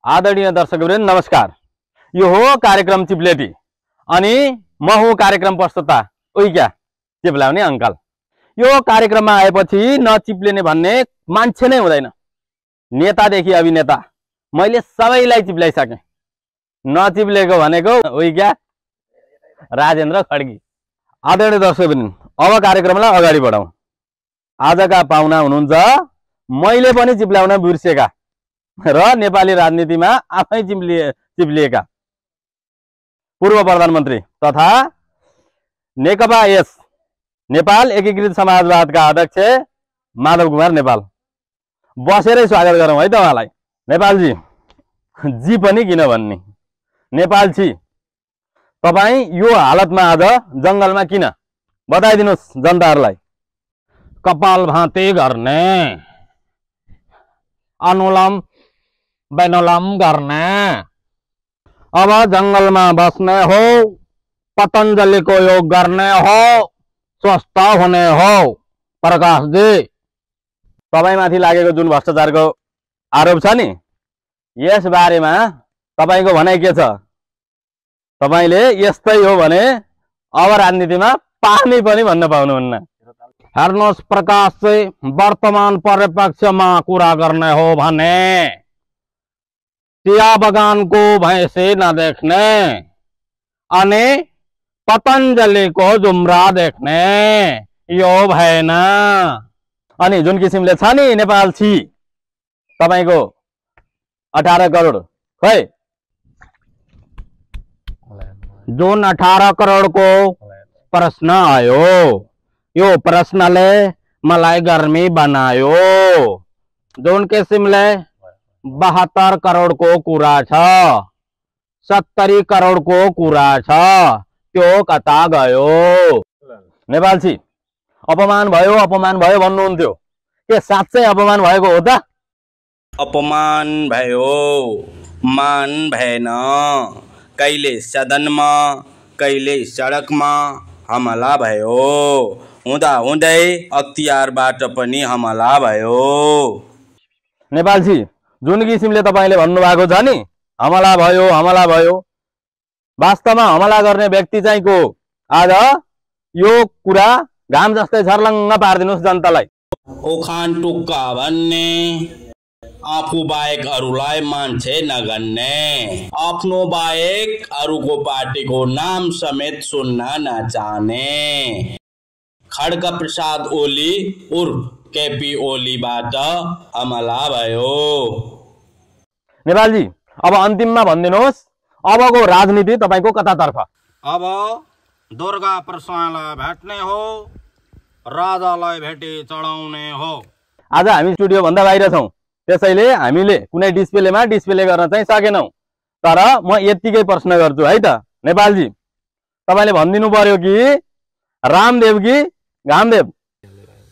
आदरणीय दर्शकवृन्द नमस्कार। यो हो कार्यक्रम चिप्लेटी अनि म हुँ कार्यक्रम प्रस्तुता उही क्या चिप्लाउने अंकल। यो कार्यक्रममा आएपछि नचिप्लिने भन्ने मान्छे नै हुँदैन। नेतादेखि अभिनेता मैले सबैलाई चिप्लाइसके। नचिप्लेको भनेको उही क्या राजेन्द्र खड्गी। आदरणीय दर्शकवृन्द अब कार्यक्रमलाई अगाडि बढाउँ। आजका पाहुना हुनुहुन्छ मैले पनि चिप्लाउन बिर्सेका र नेपाली राजनीतिमा आफै चिप्लिएका पूर्व प्रधानमन्त्री तथा नेकपा नेपाल एकीकृत समाजवादका अध्यक्ष माधव कुमार नेपाल। बसेरै स्वागत गरौँ है त उहाँलाई। नेपालजी जी पनि किन भन्ने नेपालजी तपाई यो हालतमा आज जंगलमा किन बताइदिनुस् जनताहरूलाई। कपाल भाती गर्ने अनुलोम विलोम गर्ने अब जंगलमा बस्ने हो पतंजलि को योग गर्ने हो स्वस्थ हुने हो। प्रकाश जी तपाईमाथि लागेको जुन भ्रष्टाचारको आरोप छ नि यस बारेमा तपाईको भनाइ के छ? तपाईले यस्तै हो भने अब राजनीतिमा पानी पनि भन्न पाउनुहुन्न। हेर्नुहोस् प्रकाश जी वर्तमान परिप्रेक्ष्यमा कुरा गर्ने हो भने चिया बगान को भैंसे नदेख्ने अनि पतंजलि को जुम्रा देख्ने यो भएन। अनि जुन किसिमले छ नि नेपाल छि तपाईको 18 करोड खै जुन 18 करोड को प्रश्न आयो यो प्रश्नले मलाई गर्मी बनायो। जुन किसिमले 72 करोड को कुरा छ 70 करोड को कुरा छ त्यो कता गयो? नेपाल छि अपमान भयो भन्नुहुन्थ्यो के साच्चै अपमान भएको हो त? अपमान भयो मान भएन। कहिले सदनमा कहिले सडकमा हमला भयो। हुँदा हुँदै अख्तियारबाट पनि हमला भयो। नेपाल छि जुन किसिमले तपाईले भन्नुभएको छ नि हमला भयो वास्तवमा हमला गर्ने व्यक्ति चाहिँ को? आज यो कुरा घाम जस्तै छर्लङ्ग पार्दिनुस् जनतालाई। ओखान टुक्का भन्ने आफू बाहेक अरूलाई मान्छे नगन्ने आफ्नो बाहेक अरूको पार्टीको नाम समेत सुन्न नचाहने खड्ग प्रसाद ओली उर्फ केपी ओलीबाट हमला भयो। नेपालजी अब अन्तिममा भनिदिनुहोस् अबको राजनीति तपाईको कतातर्फ? अब दुर्गा प्रसादलाई भेट्ने हो राजालाई भेटी चढाउने हो। आज हामी स्टुडियो भन्दा बाहिर छौं त्यसैले हामीले कुनै डिस्प्ले गर्न चाहिँ सकेनौं। तर म यतिकै प्रश्न गर्छु है त नेपालजी तपाईले भनिदिनु पर्यो कि रामदेव कि घामदेव?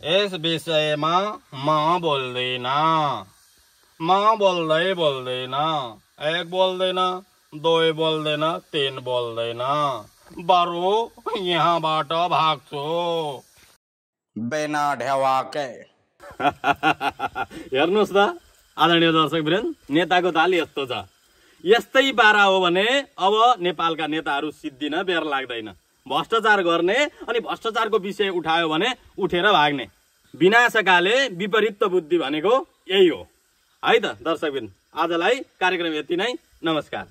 यस विषयमा म बोल्दैन। म बोल्दैन 1 बोल्दैन 2 बोल्दैन 3 बोल्दैन बरु यहाँबाट भाग्छु बिना ढेवाके। हेर्नुस् त आदरणीय दर्शकवृन्द नेताको ताल यस्तो छ। यस्तै पारा हो भने अब नेपालका नेताहरू सिद्धिन बेर लाग्दैन। भ्रष्टाचार गर्ने अनि भ्रष्टाचारको विषय उठायो भने उठेर भाग्ने विनाशकाले विपरीत बुद्धि भनेको यही हो है त दर्शकवृन्द। आजलाई कार्यक्रम यति नै। नमस्कार।